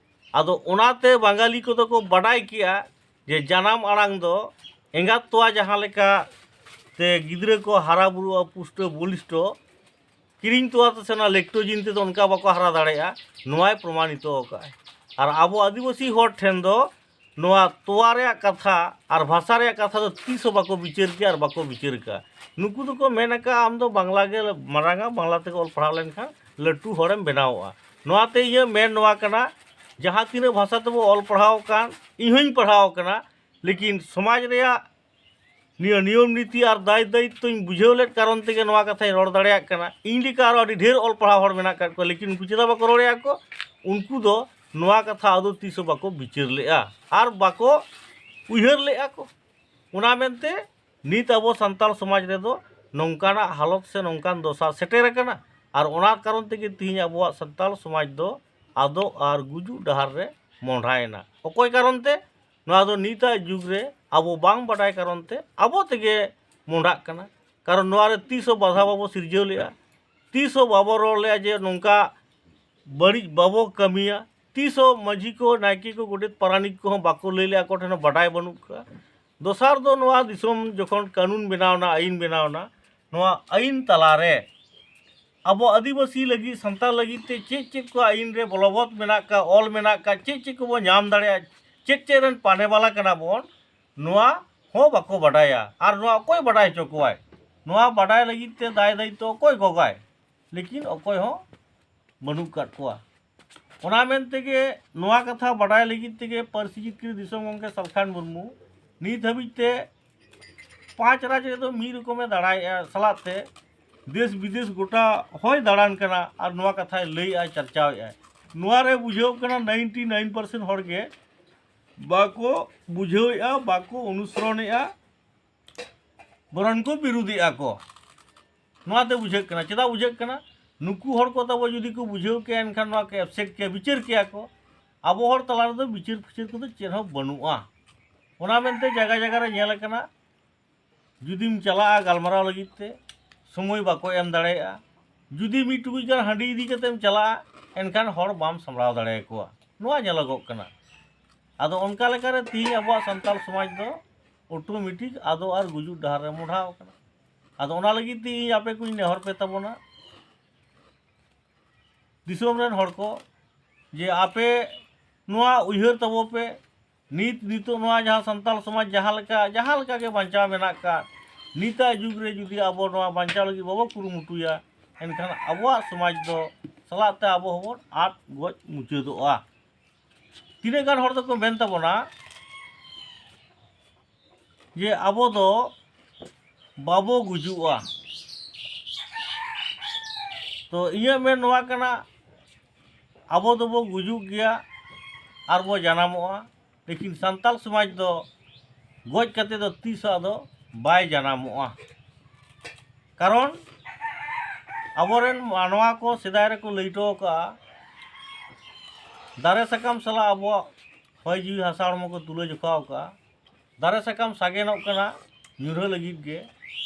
ᱟᱫᱚ ᱚᱱᱟᱛᱮ ᱵᱟᱝᱜᱟᱞᱤ ᱠᱚᱫᱚ ᱠᱚ ᱵᱟᱰᱟᱭ ᱠᱮᱜᱼᱟ ᱡᱮ ᱡᱟᱱᱟᱢ ᱟᱲᱟᱝ ᱫᱚ ᱮᱸᱜᱟᱛ ᱛᱚᱣᱟ ᱡᱟᱦᱟᱸ ᱞᱮᱠᱟ ᱛᱮ ᱜᱤᱫᱽᱨᱟᱹ ᱠᱚ ᱦᱟᱨᱟ ᱵᱩᱨᱩᱜᱼᱟ ᱯᱩᱥᱴᱟᱹ ᱵᱚᱞᱤᱥᱴᱚ, ᱠᱤᱨᱤᱧ ᱛᱚᱣᱟ ᱛᱮ ᱥᱮ ᱚᱱᱟ ᱞᱮᱠᱴᱳᱡᱤᱱ ᱛᱮᱫᱚ ᱚᱱᱠᱟ ᱵᱟᱠᱚ ᱦᱟᱨᱟ ᱫᱟᱲᱮᱭᱟᱜᱼᱟ, ᱱᱚᱣᱟᱭ ᱯᱨᱚᱢᱟᱱᱤᱛᱚ ᱟᱠᱟᱫᱼᱟᱭ᱾ ᱟᱨ ᱟᱵᱚ ᱟᱹᱫᱤᱵᱟᱹᱥᱤ ᱦᱚᱲ ᱴᱷᱮᱱ ᱫᱚ ᱱᱚᱣᱟ ᱛᱚᱣᱟ ᱨᱮᱭᱟᱜ ᱠᱟᱛᱷᱟ ᱟᱨ ᱵᱷᱟᱥᱟ ᱨᱮᱭᱟᱜ ᱠᱟᱛᱷᱟ ᱫᱚ ᱛᱤᱥ ᱦᱚᱸ ᱵᱟᱠᱚ ᱵᱤᱪᱟᱹᱨ ᱠᱮᱭᱟ ᱟᱨ ᱵᱟᱠᱚ ᱵᱤᱪᱟᱹᱨ ᱠᱟᱜᱼᱟ᱾ ᱱᱩᱠᱩ ᱫᱚᱠᱚ ᱢᱮᱱ ᱟᱠᱟᱫᱼᱟ, "ᱟᱢ ᱫᱚ ᱵᱟᱝᱞᱟ ᱜᱮ ᱢᱟᱨᱟᱝᱟ, ᱵᱟᱝᱞᱟ ᱛᱮᱜᱮ ᱚᱞ ᱯᱟᱲᱦᱟᱣ ᱞᱮᱱᱠᱷᱟᱱ ᱞᱟᱹᱴᱩ ᱦᱚᱲᱮᱢ ᱵᱮᱱᱟᱣᱚᱜᱼᱟ᱾ ᱱᱚᱣᱟᱛᱮ ᱤᱧᱟᱹᱜ ᱢᱮᱱ ᱱᱚᱣᱟ ᱠᱟᱱᱟ, ᱡᱟᱦᱟᱸ ᱛᱤᱱᱟᱹᱜ ᱵᱷᱟᱥᱟ ᱛᱮᱵᱚ ᱚᱞ ᱯᱟᱲᱦᱟᱣ ᱟᱠᱟᱱ, ᱤᱧ ᱦᱚᱧ ᱯᱟᱲᱦᱟᱣ ᱟᱠᱟᱱᱟ, ᱞᱮᱠᱤᱱ ᱥᱚᱢᱟᱡᱽ ᱨᱮᱭᱟᱜ ᱱᱤᱭᱟᱹ ᱱᱤᱭᱚᱢ ᱱᱤᱛᱤ ᱟᱨ ᱫᱟᱭ ᱫᱟᱭᱤᱛᱛᱚᱧ ᱵᱩᱡᱷᱟᱹᱣ ᱞᱮᱫ ᱠᱟᱨᱚᱱ ᱛᱮᱜᱮ ᱱᱚᱣᱟ ᱠᱟᱛᱷᱟᱧ ᱨᱚᱲ ᱫᱟᱲᱮᱭᱟᱜ ᱠᱟᱱᱟ᱾ ᱤᱧ ᱞᱮᱠᱟ ᱟᱨᱚ ᱟᱹᱰᱤ ᱰᱷᱮᱨ ᱚᱞ ᱯᱟᱲᱦᱟᱣ ᱦᱚᱲ ᱢᱮᱱᱟᱜ ᱟᱠᱟᱫ ᱠᱚᱣᱟ, ᱞᱮᱠᱤᱱ ᱩᱱᱠᱩ ᱪᱮᱫᱟᱜ ᱵᱟᱠᱚ ᱨᱚᱲᱮᱫᱼᱟ ᱠᱚ? ᱩᱱᱠᱩ ᱫᱚ ᱱᱚᱣᱟ ᱠᱟᱛᱷᱟ ᱟᱫᱚ ᱛᱤᱥ ᱦᱚᱸ ᱵᱟᱠᱚ ᱵᱤᱪᱟᱹᱨ ᱞᱮᱫᱼᱟ ᱟᱨ ᱵᱟᱠᱚ ᱩᱭᱦᱟᱹᱨ ᱞᱮᱫᱼᱟ ᱠᱚ᱾ ᱚᱱᱟ ᱢᱮᱱᱛᱮ ᱱᱤᱛ ᱟᱵᱚ ᱥᱟᱱᱛᱟᱲ ᱥᱚᱢᱟᱡᱽ ᱨᱮᱫᱚ ᱱᱚᱝᱠᱟᱱᱟᱜ ᱦᱟᱞᱚᱛ ᱥᱮ ᱱᱚᱝᱠᱟᱱ ᱫᱚᱥᱟ ᱥᱮᱴᱮᱨ ᱟᱠᱟᱱᱟ᱾ ᱟᱨ ᱚᱱᱟ ᱠᱟᱨᱚᱱ ᱛᱮᱜᱮ ᱛᱤᱦᱤᱧ ᱟᱵᱚᱣᱟᱜ ᱥᱟᱱᱛᱟᱲ ᱥᱚᱢᱟᱡᱽ ᱫᱚ ᱟᱫᱚᱜ ᱟᱨ ᱜᱩᱡᱩᱜ ᱰᱟᱦᱟᱨ ᱨᱮ ᱢᱚᱦᱰᱟᱭᱮᱱᱟ᱾ ᱚᱠᱚᱭ ᱠᱟᱨᱚᱱ ᱛᱮ? ᱱᱚᱣᱟ ᱫᱚ ᱱᱤᱛᱟᱜ ᱡᱩᱜᱽ ᱨᱮ ᱟᱵᱚ ᱵᱟᱝ ᱵᱟᱰᱟᱭ ᱠᱟᱨᱚᱱ ᱛᱮ ᱟᱵᱚ ᱛᱮᱜᱮ ᱢᱚᱦᱰᱟᱜ ᱠᱟᱱᱟ᱾ ᱠᱟᱨᱚᱱ ᱱᱚᱣᱟ ᱨᱮ ᱛᱤᱥ ᱦᱚᱸ ᱵᱟᱫᱷᱟ ᱵᱟᱵᱚ ᱥᱤᱨᱡᱟᱹᱣ ᱞᱮᱫᱼᱟ, ᱛᱤᱥ ᱦᱚᱸ ᱵᱟᱵᱚ ᱨᱚᱲ ᱞᱮᱫᱼᱟ ᱡᱮ ᱱᱚᱝᱠᱟ ᱵᱟᱹᱲᱤᱡ ᱵᱟᱵᱚ ᱠᱟᱹᱢᱤᱭᱟ᱾ ᱛᱤᱥ ᱦᱚᱸ ᱢᱟᱹᱡᱷᱤ ᱠᱚ, ᱱᱟᱭᱠᱮ ᱠᱚ, ᱜᱚᱰᱮᱛ ᱯᱟᱨᱟᱱᱤᱠ ᱠᱚᱦᱚᱸ ᱵᱟᱠᱚ ᱞᱟᱹᱭ ᱞᱮᱫᱼᱟ, ᱟᱠᱚ ᱴᱷᱮᱱ ᱦᱚᱸ ᱵᱟᱰᱟᱭ ᱵᱟᱹᱱᱩᱜ ᱠᱚᱣᱟ᱾ ᱫᱚᱥᱟᱨ ᱫᱚ ᱱᱚᱣᱟ ᱫᱤᱥᱚᱢ ᱡᱚᱠᱷᱚᱱ ᱠᱟᱹᱱᱩᱱ ᱵᱮᱱᱟᱣᱱᱟ, ᱟᱹᱭᱤᱱ ᱵᱮᱱᱟᱣᱱᱟ, ᱱᱚᱣᱟ ᱟᱹᱭᱤᱱ ᱛᱟᱞᱟᱨᱮ ᱟᱵᱚ ᱟᱹᱫᱤᱵᱟᱹᱥᱤ ᱞᱟᱹᱜᱤᱫ, ᱥᱟᱱᱛᱟᱲ ᱞᱟᱹᱜᱤᱫ ᱛᱮ ᱪᱮᱫ ᱪᱮᱫ ᱠᱚ ᱟᱹᱭᱤᱱ ᱨᱮ ᱵᱚᱞᱚᱵᱚᱛ ᱢᱮᱱᱟᱜ ᱟᱠᱟᱫ, ᱚᱞ ᱢᱮᱱᱟᱜ ᱟᱠᱟᱫ, ᱪᱮᱫ ᱪᱮᱫ ᱠᱚᱵᱚ ᱧᱟᱢ ᱫᱟᱲᱮᱭᱟᱜᱼᱟ, ᱪᱮᱫ ᱪᱮᱫ ᱨᱮᱱ ᱯᱟᱱᱮ ᱵᱟᱞᱟ ᱠᱟᱱᱟ ᱵᱚᱱ, ᱱᱚᱣᱟ ᱦᱚᱸ ᱵᱟᱠᱚ ᱵᱟᱰᱟᱭᱟ᱾ ᱟᱨ ᱱᱚᱣᱟ ᱚᱠᱚᱭ ᱵᱟᱰᱟᱭ ᱦᱚᱪᱚ ᱠᱚᱣᱟᱭ? ᱱᱚᱣᱟ ᱵᱟᱰᱟᱭ ᱞᱟᱹᱜᱤᱫ ᱛᱮ ᱫᱟᱭ ᱫᱟᱭᱤᱛᱛᱚ ᱚᱠᱚᱭ ᱜᱚᱜᱟᱭ? ᱞᱮᱠᱤᱱ ᱚᱠᱚᱭ ᱦᱚᱸ ᱵᱟᱹᱱᱩᱜ ᱟᱠᱟᱫ ᱠᱚᱣᱟ᱾ ᱚᱱᱟ ᱢᱮᱱ ᱛᱮᱜᱮ ᱱᱚᱣᱟ ᱠᱟᱛᱷᱟ ᱵᱟᱰᱟᱭ ᱞᱟᱹᱜᱤᱫ ᱛᱮᱜᱮ ᱯᱟᱹᱨᱥᱤ ᱡᱤᱛᱠᱟᱹᱨ ᱫᱤᱥᱚᱢ ᱜᱚᱢᱠᱮ ᱥᱟᱞᱠᱷᱟᱱ ᱢᱩᱨᱢᱩ ᱱᱤᱛ ᱦᱟᱹᱵᱤᱡ ᱛᱮ ᱯᱟᱸᱪ ᱨᱟᱡᱽ ᱨᱮᱫᱚ ᱢᱤᱫ ᱨᱚᱠᱚᱢᱮ ᱫᱟᱬᱟᱭᱮᱫᱼᱟ, ᱥᱟᱞᱟᱜ ᱛᱮ ᱫᱮᱥ ᱵᱤᱫᱮᱥ ᱜᱚᱴᱟ ᱦᱚᱸᱭ ᱫᱟᱬᱟᱱ ᱠᱟᱱᱟ ᱟᱨ ᱱᱚᱣᱟ ᱠᱟᱛᱷᱟᱭ ᱞᱟᱹᱭᱮᱫᱼᱟ, ᱪᱟᱨᱪᱟᱣᱮᱫᱼᱟ᱾ ᱱᱚᱣᱟ ᱨᱮ ᱵᱩᱡᱷᱟᱹᱣ ᱠᱟᱱᱟ ᱱᱟᱭᱤᱱᱴᱤ ᱱᱟᱭᱤᱱ ᱯᱟᱨᱥᱮᱱᱴ ᱦᱚᱲ ᱜᱮ ᱵᱟᱠᱚ ᱵᱩᱡᱷᱟᱹᱣᱮᱫᱼᱟ, ᱵᱟᱠᱚ ᱚᱱᱩᱥᱚᱨᱚᱱᱮᱫᱼᱟ, ᱵᱚᱨᱚᱱ ᱠᱚ ᱵᱤᱨᱩᱫᱷᱮᱫᱼᱟ ᱠᱚ᱾ ᱱᱚᱣᱟᱛᱮ ᱵᱩᱡᱷᱟᱹᱜ ᱠᱟᱱᱟ᱾ ᱪᱮᱫᱟᱜ ᱵᱩᱡᱷᱟᱹᱜ ᱠᱟᱱᱟ? ᱱᱩᱠᱩ ᱦᱚᱲ ᱠᱚ ᱛᱟᱵᱚ ᱡᱩᱫᱤ ᱠᱚ ᱵᱩᱡᱷᱟᱹᱣ ᱠᱮᱭᱟ, ᱮᱱᱠᱷᱟᱱ ᱱᱚᱣᱟ ᱠᱚ ᱮᱯᱥᱮᱴ ᱠᱮᱭᱟ, ᱵᱤᱪᱟᱹᱨ ᱠᱮᱭᱟ ᱠᱚ᱾ ᱟᱵᱚ ᱦᱚᱲ ᱛᱟᱞᱟ ᱨᱮᱫᱚ ᱵᱤᱪᱟᱹᱨ ᱯᱷᱤᱪᱟᱹᱨ ᱠᱚᱫᱚ ᱪᱮᱫ ᱦᱚᱸ ᱵᱟᱹᱱᱩᱜᱼᱟ᱾ ᱚᱱᱟ ᱢᱮᱱᱛᱮ ᱡᱟᱭᱜᱟ ᱡᱟᱭᱜᱟ ᱨᱮ ᱧᱮᱞ ᱟᱠᱟᱱᱟ, ᱡᱩᱫᱤᱢ ᱪᱟᱞᱟᱜᱼᱟ ᱜᱟᱞᱢᱟᱨᱟᱣ ᱞᱟᱹᱜᱤᱫ ᱛᱮ, ᱥᱚᱢᱚᱭ ᱵᱟᱠᱚ ᱮᱢ ᱫᱟᱲᱮᱭᱟᱜᱼᱟ᱾ ᱡᱩᱫᱤ ᱢᱤᱫ ᱴᱩᱠᱩᱡ ᱜᱟᱱ ᱦᱟᱺᱰᱤ ᱤᱫᱤ ᱠᱟᱛᱮᱢ ᱪᱟᱞᱟᱜᱼᱟ, ᱮᱱᱠᱷᱟᱱ ᱦᱚᱲ ᱵᱟᱢ ᱥᱟᱢᱵᱲᱟᱣ ᱫᱟᱲᱮᱭᱟᱠᱚᱣᱟ᱾ ᱱᱚᱣᱟ ᱧᱮᱞᱚᱜᱚᱜ ᱠᱟᱱᱟ᱾ ᱟᱫᱚ ᱚᱱᱠᱟ ᱞᱮᱠᱟᱨᱮ ᱛᱮᱦᱤᱧ ᱟᱵᱚᱣᱟᱜ ᱥᱟᱱᱛᱟᱲ ᱥᱚᱢᱟᱡᱽ ᱫᱚ ᱚᱴᱳᱢᱮᱴᱤᱠ ᱟᱫᱚ ᱟᱨ ᱜᱩᱡᱩᱜ ᱰᱟᱦᱟᱨ ᱨᱮ ᱢᱚᱦᱰᱟᱣ ᱟᱠᱟᱱᱟ᱾ ᱟᱫᱚ ᱚᱱᱟ ᱞᱟᱹᱜᱤᱫ ᱛᱮ ᱤᱧ ᱟᱯᱮ ᱠᱚᱧ ᱱᱮᱦᱚᱨ ᱯᱮ ᱛᱟᱵᱚᱱᱟ, ᱫᱤᱥᱚᱢ ᱨᱮᱱ ᱦᱚᱲ ᱠᱚ, ᱡᱮ ᱟᱯᱮ ᱱᱚᱣᱟ ᱩᱭᱦᱟᱹᱨ ᱛᱟᱵᱚ ᱯᱮ, ᱱᱤᱛ ᱱᱤᱛᱚᱜ ᱱᱚᱣᱟ ᱡᱟᱦᱟᱸ ᱥᱟᱱᱛᱟᱲ ᱥᱚᱢᱟᱡᱽ ᱡᱟᱦᱟᱸ ᱞᱮᱠᱟ, ᱡᱟᱦᱟᱸ ᱞᱮᱠᱟ ᱜᱮ ᱵᱟᱧᱪᱟᱣ ᱢᱮᱱᱟᱜ ᱟᱠᱟᱫ, ᱱᱤᱛᱟᱜ ᱡᱩᱜᱽ ᱨᱮ ᱡᱩᱫᱤ ᱟᱵᱚ ᱱᱚᱣᱟ ᱵᱟᱧᱪᱟᱣ ᱞᱟᱹᱜᱤᱫ ᱵᱟᱵᱚ ᱠᱩᱨᱩᱢᱩᱴᱩᱭᱟ, ᱮᱱᱠᱷᱟᱱ ᱟᱵᱚᱣᱟᱜ ᱥᱚᱢᱟᱡᱽ ᱫᱚ ᱥᱟᱞᱟᱜ ᱛᱮ ᱟᱵᱚ ᱦᱚᱸᱵᱚᱱ ᱟᱫ ᱜᱚᱡ ᱢᱩᱪᱟᱹᱫᱚᱜᱼᱟ᱾ ᱛᱤᱱᱟᱹᱜ ᱜᱟᱱ ᱦᱚᱲ ᱫᱚᱠᱚ ᱢᱮᱱ ᱛᱟᱵᱚᱱᱟ ᱡᱮ ᱟᱵᱚ ᱫᱚ ᱵᱟᱵᱚ ᱜᱩᱡᱩᱜᱼᱟ᱾ ᱛᱚ ᱤᱧᱟᱹᱜ ᱢᱮᱱ ᱱᱚᱣᱟ ᱠᱟᱱᱟ, ᱟᱵᱚ ᱫᱚᱵᱚ ᱜᱩᱡᱩᱜ ᱜᱮᱭᱟ ᱟᱨ ᱵᱚ ᱡᱟᱱᱟᱢᱚᱜᱼᱟ, ᱞᱮᱠᱤᱱ ᱥᱟᱱᱛᱟᱞ ᱥᱚᱢᱟᱡᱽ ᱫᱚ ᱜᱚᱡ ᱠᱟᱛᱮ ᱫᱚ ᱛᱤᱥ ᱦᱚᱸ ᱟᱫᱚ ᱵᱟᱭ ᱡᱟᱱᱟᱢᱚᱜᱼᱟ᱾ ᱠᱟᱨᱚᱱ ᱟᱵᱚᱨᱮᱱ ᱢᱟᱱᱣᱟ ᱠᱚ ᱥᱮᱫᱟᱭ ᱨᱮᱠᱚ ᱞᱟᱹᱭ ᱦᱚᱴᱚ ᱟᱠᱟᱫᱼᱟ, ᱫᱟᱨᱮ ᱥᱟᱠᱟᱢ ᱥᱟᱞᱟᱜ ᱟᱵᱚᱣᱟᱜ ᱦᱚᱭ ᱡᱤᱣᱤ ᱦᱟᱥᱟ ᱦᱚᱲᱢᱚ ᱠᱚ ᱛᱩᱞᱟᱹ ᱡᱚᱠᱷᱟᱣ ᱟᱠᱟᱫᱼᱟ᱾ ᱫᱟᱨᱮ ᱥᱟᱠᱟᱢ ᱥᱟᱜᱮᱱᱚᱜ ᱠᱟᱱᱟ ᱧᱩᱨᱦᱟᱹ ᱞᱟᱹᱜᱤᱫ ᱜᱮ,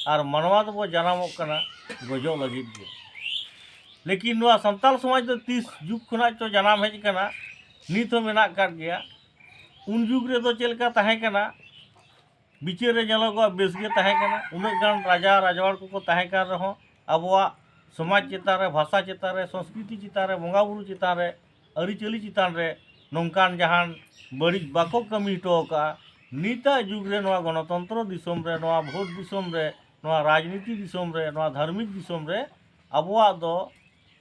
ᱟᱨ ᱢᱟᱱᱣᱟ ᱫᱚᱵᱚ ᱡᱟᱱᱟᱢᱚᱜ ᱠᱟᱱᱟ ᱜᱚᱡᱚᱜ ᱞᱟᱹᱜᱤᱫ ᱜᱮ᱾ ᱞᱮᱠᱤᱱ ᱱᱚᱣᱟ ᱥᱟᱱᱛᱟᱞ ᱥᱚᱢᱟᱡᱽ ᱫᱚ ᱛᱤᱥ ᱡᱩᱜᱽ ᱠᱷᱚᱱᱟᱜ ᱪᱚ ᱡᱟᱱᱟᱢ ᱦᱮᱡ ᱟᱠᱟᱱᱟ, ᱱᱤᱛ ᱦᱚᱸ ᱢᱮᱱᱟᱜ ᱟᱠᱟᱫ ᱜᱮᱭᱟ᱾ ᱩᱱ ᱡᱩᱜᱽ ᱨᱮᱫᱚ ᱪᱮᱫ ᱞᱮᱠᱟ ᱛᱟᱦᱮᱸ ᱠᱟᱱᱟ, ᱵᱤᱪᱟᱹᱨ ᱨᱮ ᱧᱮᱞᱚᱜᱚᱜᱼᱟ ᱵᱮᱥ ᱜᱮ ᱛᱟᱦᱮᱸ ᱠᱟᱱᱟ᱾ ᱩᱱᱟᱹᱜ ᱜᱟᱱ ᱨᱟᱡᱟ ᱨᱟᱡᱽᱣᱟᱲ ᱠᱚᱠᱚ ᱛᱟᱦᱮᱸ ᱠᱟᱱ ᱨᱮᱦᱚᱸ ᱟᱵᱚᱣᱟᱜ ᱥᱚᱢᱟᱡᱽ ᱪᱮᱛᱟᱱ ᱨᱮ, ᱵᱷᱟᱥᱟ ᱪᱮᱛᱟᱱ ᱨᱮ, ᱥᱚᱝᱥᱠᱨᱤᱛᱤ ᱪᱮᱛᱟᱱ ᱨᱮ, ᱵᱚᱸᱜᱟ ᱵᱩᱨᱩ ᱪᱮᱛᱟᱱ ᱨᱮ, ᱟᱹᱨᱤᱪᱟᱹᱞᱤ ᱪᱮᱛᱟᱱ ᱨᱮ ᱱᱚᱝᱠᱟᱱ ᱡᱟᱦᱟᱱ ᱵᱟᱹᱲᱤᱡ ᱵᱟᱠᱚ ᱠᱟᱹᱢᱤ ᱦᱚᱴᱚ ᱟᱠᱟᱫᱼᱟ᱾ ᱱᱤᱛᱟᱜ ᱡᱩᱜᱽ ᱨᱮ ᱱᱚᱣᱟ ᱜᱚᱱᱚᱛᱚᱱᱛᱨᱚ ᱫᱤᱥᱚᱢ ᱨᱮ, ᱱᱚᱣᱟ ᱵᱷᱳᱴ ᱫᱤᱥᱚᱢ ᱨᱮ, ᱱᱚᱣᱟ ᱨᱟᱡᱽᱱᱤᱛᱤ ᱫᱤᱥᱚᱢ ᱨᱮ, ᱱᱚᱣᱟ ᱫᱷᱟᱨᱢᱤᱠ ᱫᱤᱥᱚᱢ ᱨᱮ ᱟᱵᱚᱣᱟᱜ ᱫᱚ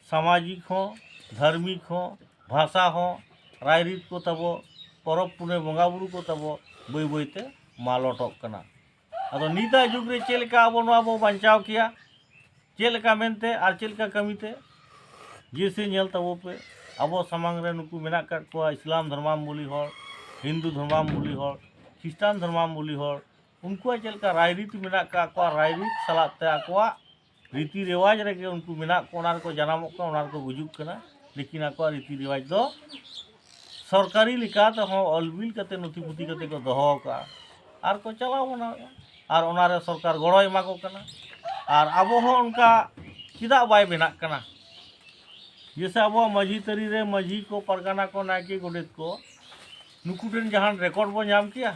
ᱥᱟᱢᱟᱡᱤᱠ ᱦᱚᱸ, ᱫᱷᱟᱨᱢᱤᱠ ᱦᱚᱸ, ᱵᱷᱟᱥᱟ ᱦᱚᱸ, ᱨᱟᱭᱨᱤᱛ ᱠᱚ ᱛᱟᱵᱚ, ᱯᱚᱨᱚᱵᱽ ᱯᱩᱱᱟᱹᱭ ᱵᱚᱸᱜᱟ ᱵᱩᱨᱩ ᱠᱚ ᱛᱟᱵᱚ ᱵᱟᱹᱭ ᱵᱟᱹᱭᱛᱮ ᱢᱟᱞᱚᱴᱚᱜ ᱠᱟᱱᱟ᱾ ᱟᱫᱚ ᱱᱤᱛᱟᱜ ᱡᱩᱜᱽ ᱨᱮ ᱪᱮᱫ ᱞᱮᱠᱟ ᱟᱵᱚ ᱱᱚᱣᱟ ᱵᱚ ᱵᱟᱧᱪᱟᱣ ᱠᱮᱭᱟ, ᱪᱮᱫ ᱞᱮᱠᱟ ᱢᱮᱱᱛᱮ ᱟᱨ ᱪᱮᱫ ᱞᱮᱠᱟ ᱠᱟᱹᱢᱤᱛᱮ? ᱡᱮᱭᱥᱮ ᱧᱮᱞ ᱛᱟᱵᱚ ᱯᱮ, ᱟᱵᱚ ᱥᱟᱢᱟᱝ ᱨᱮ ᱱᱩᱠᱩ ᱢᱮᱱᱟᱜ ᱟᱠᱟᱫ ᱠᱚᱣᱟ ᱤᱥᱞᱟᱢ ᱫᱷᱚᱨᱢᱟᱵᱚᱞᱚᱢᱵᱤ ᱦᱚᱲ, ᱦᱤᱱᱫᱩ ᱫᱷᱚᱨᱢᱟᱵᱚᱞᱚᱢᱵᱤ ᱦᱚᱲ, ᱠᱷᱨᱤᱥᱴᱟᱱ ᱫᱷᱚᱨᱢᱟᱵᱚᱞᱚᱢᱵᱤ ᱦᱚᱲ᱾ ᱩᱱᱠᱩᱣᱟᱜ ᱪᱮᱫ ᱞᱮᱠᱟ ᱨᱟᱭᱨᱤᱛ ᱢᱮᱱᱟᱜ ᱟᱠᱟᱫ ᱠᱚᱣᱟ, ᱨᱟᱭᱨᱤᱛ ᱥᱟᱞᱟᱜ ᱛᱮ ᱟᱠᱚᱣᱟᱜ ᱨᱤᱛᱤ ᱨᱮᱣᱟᱡᱽ ᱨᱮᱜᱮ ᱩᱱᱠᱩ ᱢᱮᱱᱟᱜ ᱠᱚᱣᱟ, ᱚᱱᱟ ᱨᱮᱠᱚ ᱡᱟᱱᱟᱢᱚᱜ ᱠᱟᱱᱟ, ᱚᱱᱟ ᱨᱮᱠᱚ ᱜᱩᱡᱩᱜ ᱠᱟᱱᱟ᱾ ᱞᱮᱠᱤᱱ ᱟᱠᱚᱣᱟᱜ ᱨᱤᱛᱤ ᱨᱮᱣᱟᱡᱽ ᱫᱚ ᱥᱚᱨᱠᱟᱨᱤ ᱞᱮᱠᱟ ᱛᱮᱦᱚᱸ ᱚᱞ ᱵᱤᱞ ᱠᱟᱛᱮ, ᱱᱚᱛᱷᱤ ᱯᱩᱛᱷᱤ ᱠᱟᱛᱮ ᱠᱚ ᱫᱚᱦᱚ ᱟᱠᱟᱫᱼᱟ ᱟᱨ ᱠᱚ ᱪᱟᱞᱟᱣ ᱢᱟᱱᱟᱣᱮᱫᱼᱟ᱾ ᱟᱨ ᱚᱱᱟ ᱨᱮ ᱥᱚᱨᱠᱟᱨ ᱜᱚᱲᱚᱭ ᱮᱢᱟ ᱠᱚ ᱠᱟᱱᱟ᱾ ᱟᱨ ᱟᱵᱚ ᱦᱚᱸ ᱚᱱᱠᱟ ᱪᱮᱫᱟᱜ ᱵᱟᱭ ᱵᱮᱱᱟᱜ ᱠᱟᱱᱟ? ᱡᱮᱭᱥᱮ ᱟᱵᱚᱣᱟᱜ ᱢᱟᱹᱡᱷᱤ ᱛᱟᱹᱨᱤ ᱨᱮ ᱢᱟᱹᱡᱷᱤ ᱠᱚ, ᱯᱟᱨᱜᱟᱱᱟ ᱠᱚ, ᱱᱟᱭᱠᱮ, ᱜᱚᱰᱮᱛ ᱠᱚ, ᱱᱩᱠᱩ ᱴᱷᱮᱱ ᱡᱟᱦᱟᱱ ᱨᱮᱠᱚᱨᱰ ᱵᱚ ᱧᱟᱢ ᱠᱮᱭᱟ?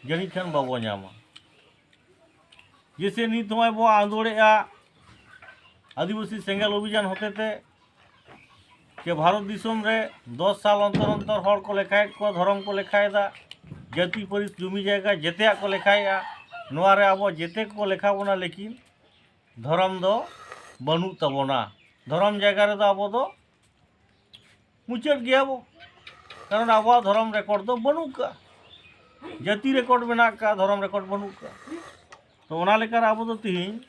ᱡᱟᱹᱱᱤᱡ ᱠᱷᱟᱱ ᱵᱟᱵᱚ ᱧᱟᱢᱟ᱾ ᱡᱮᱭᱥᱮ ᱱᱤᱛ ᱱᱚᱜᱼᱚᱭ ᱵᱚ ᱟᱸᱫᱳᱲᱮᱜᱼᱟ ᱟᱹᱫᱤᱵᱟᱹᱥᱤ ᱥᱮᱸᱜᱮᱞ ᱚᱵᱷᱤᱡᱟᱱ ᱦᱚᱛᱮᱛᱮ, ᱡᱮ ᱵᱷᱟᱨᱚᱛ ᱫᱤᱥᱚᱢ ᱨᱮ ᱫᱚᱥ ᱥᱟᱞ ᱚᱱᱛᱚᱨ ᱚᱱᱛᱚᱨ ᱦᱚᱲ ᱠᱚ ᱞᱮᱠᱷᱟᱭᱮᱫ ᱠᱚᱣᱟ, ᱫᱷᱚᱨᱚᱢ ᱠᱚ ᱞᱮᱠᱷᱟᱭᱮᱫᱟ, ᱡᱟᱹᱛᱤ ᱯᱟᱹᱨᱤᱥ ᱡᱩᱢᱤ ᱡᱟᱭᱜᱟ ᱡᱮᱛᱮᱭᱟᱜ ᱠᱚ ᱞᱮᱠᱷᱟᱭᱮᱫᱼᱟ᱾ ᱱᱚᱣᱟ ᱨᱮ ᱟᱵᱚ ᱡᱮᱛᱮ ᱠᱚᱠᱚ ᱞᱮᱠᱷᱟ ᱵᱚᱱᱟ, ᱞᱮᱠᱤᱱ ᱫᱷᱚᱨᱚᱢ ᱫᱚ ᱵᱟᱹᱱᱩᱜ ᱛᱟᱵᱚᱱᱟ᱾ ᱫᱷᱚᱨᱚᱢ ᱡᱟᱭᱜᱟ ᱨᱮᱫᱚ ᱟᱵᱚ ᱫᱚ ᱢᱩᱪᱟᱹᱫ ᱜᱮᱭᱟ ᱵᱚ, ᱠᱟᱨᱚᱱ ᱟᱵᱚᱣᱟᱜ ᱫᱷᱚᱨᱚᱢ ᱨᱮᱠᱚᱨᱰ ᱫᱚ ᱵᱟᱹᱱᱩᱜ ᱠᱟᱜᱼᱟ, ᱡᱟᱹᱛᱤ ᱨᱮᱠᱚᱨᱰ ᱢᱮᱱᱟᱜ ᱠᱟᱜᱼᱟ, ᱫᱷᱚᱨᱚᱢ ᱨᱮᱠᱚᱨᱰ ᱵᱟᱹᱱᱩᱜ ᱠᱟᱜᱼᱟ᱾ ᱛᱚ ᱚᱱᱟ ᱞᱮᱠᱟᱨᱮ ᱟᱵᱚ ᱫᱚ ᱛᱤᱦᱤᱧ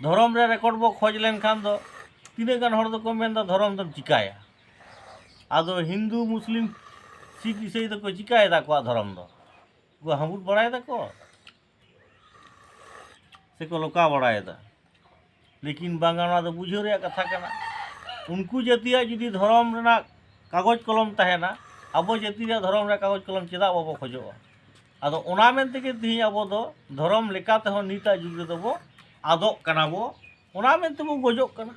ᱫᱷᱚᱨᱚᱢ ᱨᱮ ᱨᱮᱠᱚᱨᱰ ᱵᱚ ᱠᱷᱚᱡᱽ ᱞᱮᱱᱠᱷᱟᱱ ᱫᱚ ᱛᱤᱱᱟᱹᱜ ᱜᱟᱱ ᱦᱚᱲ ᱫᱚᱠᱚ ᱢᱮᱱᱫᱟ, "ᱫᱷᱚᱨᱚᱢ ᱫᱚᱢ ᱪᱤᱠᱟᱹᱭᱟ?" ᱟᱫᱚ ᱦᱤᱱᱫᱩ, ᱢᱩᱥᱞᱤᱢ, ᱥᱤᱠᱷ, ᱤᱥᱟᱹᱭ ᱫᱚᱠᱚ ᱪᱤᱠᱟᱹᱭᱮᱫᱟ ᱟᱠᱚᱣᱟᱜ ᱫᱷᱚᱨᱚᱢ ᱫᱚ? ᱩᱱᱠᱩ ᱦᱟᱸᱵᱩᱫ ᱵᱟᱲᱟᱭ ᱫᱟᱠᱚ ᱥᱮᱠᱚ ᱞᱚᱠᱟ ᱵᱟᱲᱟᱭᱮᱫᱟ? ᱞᱮᱠᱤᱱ ᱵᱟᱝᱟ, ᱚᱱᱟ ᱫᱚ ᱵᱩᱡᱷᱟᱹᱣ ᱨᱮᱭᱟᱜ ᱠᱟᱛᱷᱟ ᱠᱟᱱᱟ᱾ ᱩᱱᱠᱩ ᱡᱟᱹᱛᱤᱭᱟᱜ ᱡᱩᱫᱤ ᱫᱷᱚᱨᱚᱢ ᱨᱮᱱᱟᱜ ᱠᱟᱜᱚᱡᱽ ᱠᱚᱞᱚᱢ ᱛᱟᱦᱮᱱᱟ, ᱟᱵᱚ ᱡᱟᱹᱛᱤ ᱨᱮᱭᱟᱜ ᱫᱷᱚᱨᱚᱢ ᱨᱮᱭᱟᱜ ᱠᱟᱜᱚᱡᱽ ᱠᱚᱞᱚᱢ ᱪᱮᱫᱟᱜ ᱵᱟᱵᱚ ᱠᱷᱚᱡᱚᱜᱼᱟ? ᱟᱫᱚ ᱚᱱᱟ ᱢᱮᱱ ᱛᱮᱜᱮ ᱛᱮᱦᱮᱧ ᱟᱵᱚ ᱫᱚ ᱫᱷᱚᱨᱚᱢ ᱞᱮᱠᱟ ᱛᱮᱦᱚᱸ ᱱᱤᱛᱟᱜ ᱡᱩᱜᱽ ᱨᱮᱫᱚ ᱵᱚ ᱟᱫᱚᱜ ᱠᱟᱱᱟ ᱵᱚ, ᱚᱱᱟ ᱢᱮᱱ ᱛᱮᱵᱚ ᱜᱚᱡᱚᱜ ᱠᱟᱱᱟ᱾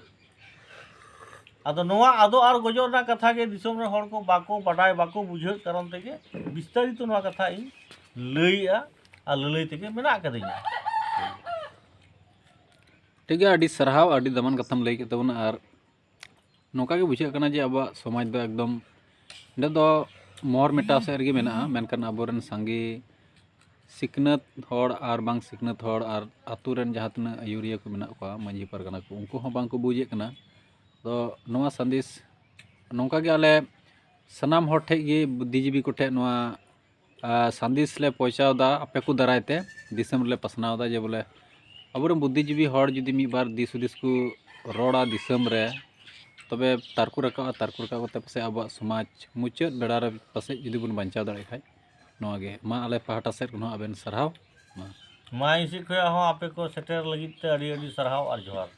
ᱟᱫᱚ ᱱᱚᱣᱟ ᱟᱫᱚᱜ ᱟᱨ ᱜᱚᱡᱚᱜ ᱨᱮᱱᱟᱜ ᱠᱟᱛᱷᱟ ᱜᱮ ᱫᱤᱥᱚᱢ ᱨᱮᱱ ᱦᱚᱲ ᱠᱚ ᱵᱟᱠᱚ ᱵᱟᱰᱟᱭ, ᱵᱟᱠᱚ ᱵᱩᱡᱷᱟᱹᱣ ᱠᱟᱨᱚᱱ ᱛᱮᱜᱮ ᱵᱤᱥᱛᱟᱨᱤᱛᱚ ᱱᱚᱣᱟ ᱠᱟᱛᱷᱟ ᱤᱧ ᱞᱟᱹᱭᱮᱜᱼᱟ ᱟᱨ ᱞᱟᱹᱞᱟᱹᱭ ᱛᱮᱜᱮ ᱢᱮᱱᱟᱜ ᱟᱠᱟᱫᱤᱧᱟ᱾ ᱴᱷᱤᱠ ᱜᱮᱭᱟ, ᱟᱹᱰᱤ ᱥᱟᱨᱦᱟᱣ, ᱟᱹᱰᱤ ᱫᱟᱢᱟᱱ ᱠᱟᱛᱷᱟᱢ ᱞᱟᱹᱭ ᱠᱮᱫ ᱛᱟᱵᱚᱱᱟ᱾ ᱟᱨ ᱱᱚᱝᱠᱟ ᱜᱮ ᱵᱩᱡᱷᱟᱹᱜ ᱠᱟᱱᱟ ᱡᱮ ᱟᱵᱚᱣᱟᱜ ᱥᱚᱢᱟᱡᱽ ᱫᱚ ᱮᱠᱫᱚᱢ ᱱᱤᱛᱚᱜ ᱫᱚ ᱢᱚᱦᱚᱨ ᱢᱮᱴᱟᱣ ᱥᱮᱫ ᱨᱮᱜᱮ ᱢᱮᱱᱟᱜᱼᱟ, ᱢᱮᱱᱠᱷᱟᱱ ᱟᱵᱚᱨᱮᱱ ᱥᱟᱸᱜᱮ ᱥᱤᱠᱷᱱᱟᱹᱛ ᱦᱚᱲ ᱟᱨ ᱵᱟᱝ ᱥᱤᱠᱷᱱᱟᱹᱛ ᱦᱚᱲ ᱟᱨ ᱟᱛᱳ ᱨᱮᱱ ᱡᱟᱦᱟᱸ ᱛᱤᱱᱟᱹᱜ ᱟᱹᱭᱩᱨᱤᱭᱟᱹ ᱠᱚ ᱢᱮᱱᱟᱜ ᱠᱚᱣᱟ, ᱢᱟᱹᱡᱷᱤ ᱯᱟᱨᱜᱟᱱᱟ ᱠᱚ, ᱩᱱᱠᱩ ᱦᱚᱸ ᱵᱟᱝ ᱠᱚ ᱵᱩᱡᱮᱫ ᱠᱟᱱᱟ᱾ ᱛᱚ ᱱᱚᱣᱟ ᱥᱟᱸᱫᱮᱥ ᱱᱚᱝᱠᱟ ᱜᱮ ᱟᱞᱮ ᱥᱟᱱᱟᱢ ᱦᱚᱲ ᱴᱷᱮᱡ ᱜᱮ, ᱵᱩᱫᱽᱫᱷᱤᱡᱤᱵᱤ ᱠᱚᱴᱷᱮᱡ ᱱᱚᱣᱟ ᱟᱨ ᱥᱟᱸᱫᱮᱥ ᱞᱮ ᱯᱳᱣᱪᱷᱟᱣ ᱫᱟ ᱟᱯᱮ ᱠᱚ ᱫᱟᱨᱟᱭ ᱛᱮ, ᱫᱤᱥᱚᱢ ᱨᱮᱞᱮ ᱯᱟᱥᱱᱟᱣ ᱫᱟ ᱡᱮ ᱵᱚᱞᱮ ᱟᱵᱚᱨᱮᱱ ᱵᱩᱫᱽᱫᱷᱤᱡᱤᱵᱤ ᱦᱚᱲ ᱡᱩᱫᱤ ᱢᱤᱫ ᱵᱟᱨ ᱫᱤᱥ ᱦᱩᱫᱤᱥ ᱠᱚ ᱨᱚᱲᱟ ᱫᱤᱥᱚᱢ ᱨᱮ, ᱛᱚᱵᱮ ᱛᱟᱨᱠᱚ ᱨᱟᱠᱟᱵᱼᱟ᱾ ᱛᱟᱨᱠᱚ ᱨᱟᱠᱟᱵ ᱠᱟᱛᱮ ᱯᱟᱥᱮᱡ ᱟᱵᱚᱣᱟᱜ ᱥᱚᱢᱟᱡᱽ ᱢᱩᱪᱟᱹᱫ ᱵᱮᱲᱟ ᱨᱮ ᱯᱟᱥᱮᱡ ᱡᱩᱫᱤ ᱵᱚᱱ ᱵᱟᱧᱪᱟᱣ ᱫᱟᱲᱮᱭᱟᱜ ᱠᱷᱟᱡ, ᱱᱚᱣᱟ ᱜᱮ᱾ ᱢᱟ ᱟᱞᱮ ᱯᱟᱦᱴᱟ ᱥᱮᱫ ᱠᱷᱚᱱ ᱦᱚᱸ ᱟᱵᱮᱱ ᱥᱟᱨᱦᱟᱣ᱾ ᱢᱟ᱾ ᱢᱟ ᱤᱧ ᱥᱮᱫ ᱠᱷᱚᱱᱟᱜ ᱦᱚᱸ ᱟᱯᱮ ᱠᱚ ᱥᱮᱴᱮᱨ ᱞᱟᱹᱜᱤᱫ ᱛᱮ ᱟᱹᱰᱤ ᱟᱹᱰᱤ ᱥᱟᱨᱦᱟᱣ ᱟᱨ ᱡᱚᱦᱟᱨ᱾